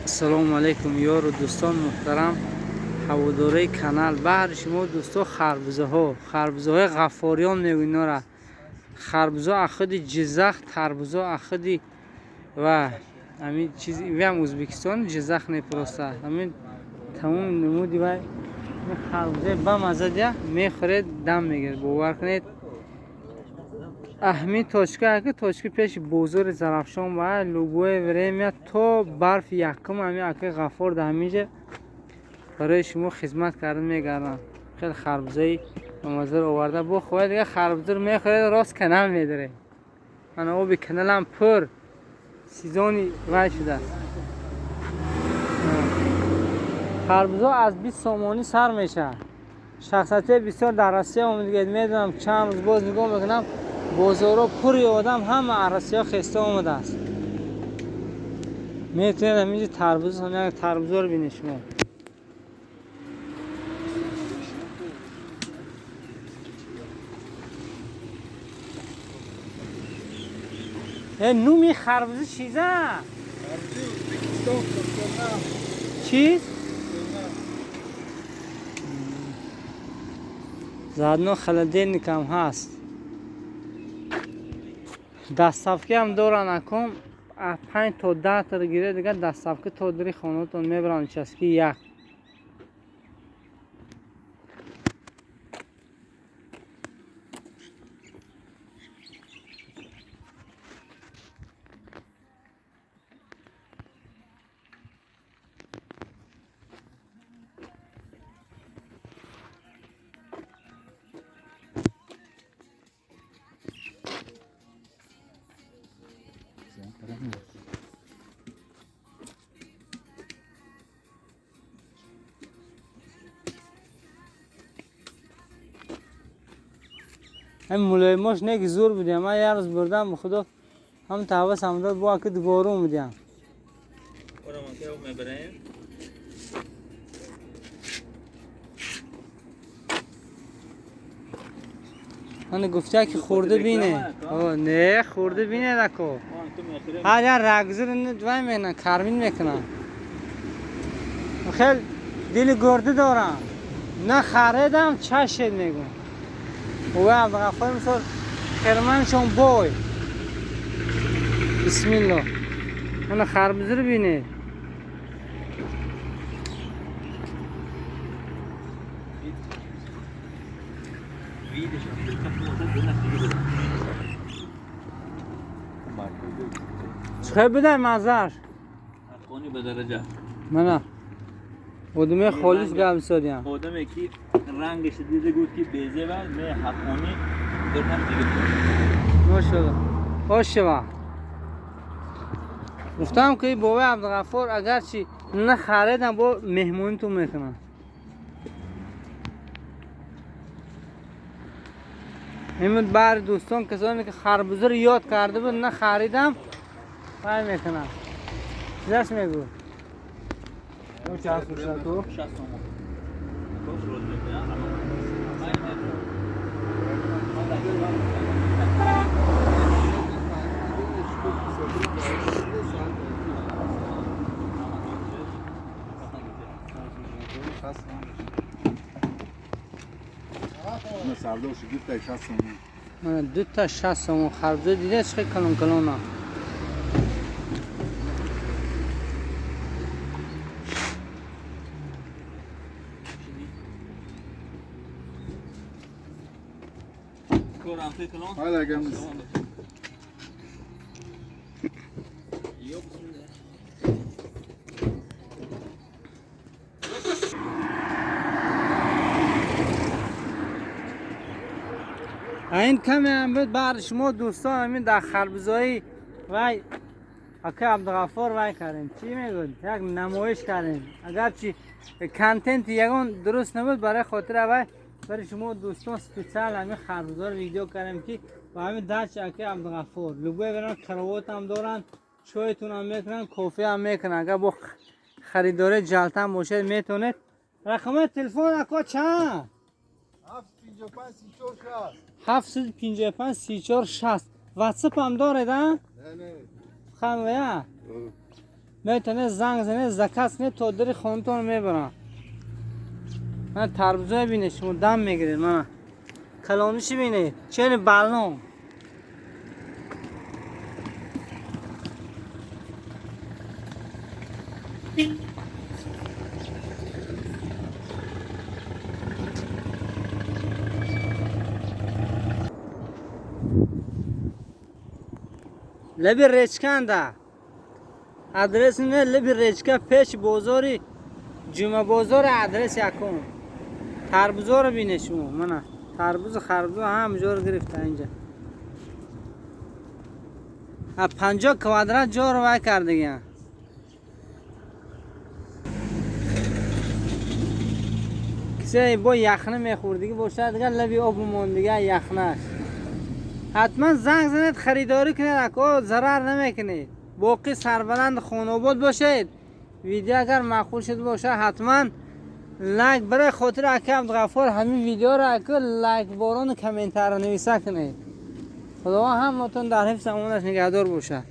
Ассалому алайкум, ёру дӯстон муҳтарам, ҳаводораи канал. Баҳри шумо дӯсто харбузаҳо, харбузаҳои Ғаффориён мегӯ инора. Харбузо ахуди Ҷиззах, тарбузо ахуди ва ҳамин чиз виам Ӯзбекистон, Ҷиззах не, просто ҳамин тамоми намуди вай харбузаи бамаза дия мехӯред, дам мегиред, бовар кунед. Аҳмин точка аки точка пеши бозори Зарафшон ба любое время то барфи якум ҳамин аки Ғаффор дар ҳаминҷа барои шумо хизмат карда мегарданд. Хеле харбузаи бамазаро оварда, бо хоҳед дига харбузаро мехӯред, рост канал медаред. Мана оби каналам пур, сезони вай шудааст. Харбузо аз 20 сомонӣ сар мешавад. Шахсиятҳои бисёр дар Россия омадагед, медонам, чанд рӯз боз нигоҳ мекунам, бозорҳо пури одам, ҳама аз Россия хеста омадааст. Метавонед ҳаминҷо тарбуз, тарбузоро бинед шумо. Нуми харбуза чиза? Чиз? Заодно холодильникам ҳаст. Доставка ам доранд аком, 5 то 10 тара гиред, дигар доставка то дари хонаатон мебаранд, участки як. Ҳамин мулоимош неки зур будем. Ман як рӯз бурдам, худо ҳам ҳавасам дод, бо аки дубора омадям. Мебарем. Ман гуфта ки хӯрда бине. Не, хӯрда бине рако. Ҳар як рагзир вай мекунан, кармин мекунан. Хел дили гурда дорам. На харидам, чашед мегӯм. Ӯ Абдуғаффор мисол хирманшон бой. Бисмилло. Мана харбузро бинед. Чӣ будай маззаш? Ҳаққонӣ ба дараҷа. Мана одаме холис гап задям. Одаме ки рангаш дида гуфт ки безеба, не ҳаққонӣ дурнам дига. Мошалло. Ошева. Гуфтам ки бобои Абдуғаффор агарчи нахаридам, бо меҳмонитон мекунам. Имрӯз баъри дӯстон, касоне ки харбузаро ёд карда буд, нахаридам, вай мекунам. Чизаш мегӯ? Чанд сум ту? 60 сомон. Сардошу гифта 60 сомон. Мана дута 60 сомон харбуза дида, чӣ калон калона. Hala gamiz. Ин каме ҳам буд баъди шумо дӯстон, ҳамин дар харбузои вай ака Абдуғаффор вай кардем. Чӣ мегӯд? Як намоиш кардем. Агарчи контенти ягон дуруст набуд, барои хотира вай барои шумо дӯстон специал ҳамин харбузоро видео кардем, ки ба ҳамин дачи ака Абдуғаффор любое время каравотам доранд, чойтунам мекунанд, кофеам мекунанд. Агар бо харидори ҷалтам бошед, метавонед. Рақами телефон ако чанд? 755 34 60. 755 34 60. Ватсап ҳам доред, а? Не, не. Ханвая? Метавонед занг занед, заказ кунед, то дари хонатон мебарам. Мана тарбузое бинед, шумо дам мегиред. Мана калониши бинед, чени баллон. Лаби речканда адрес не, лаби речка, пеш бозори Ҷума бозор, адрес якум. Тарбузоро бинед шумо. Мана тарбузу харбузо ҳам ҷоро гирифта. Инҷа 50 квадрат ҷоро вай кардагиан. Кисе бо яхна мехӯрдигӣ бошад, дигар лаби обу мондига яхнаш. Ҳатман занг занед, харидорӣ кунед, ако, зарар намекунед. Боқӣ сарбаланд, хонобод бошед. Видео агар маъқул шуд бошад, ҳатман лайк. Барои хотири ака Абдуғаффор ҳамин видеоро, ако, лайк борону комментарий нависа кунед. Худованд ҳаматон дар ҳифз амонаш нигаҳдор бошад.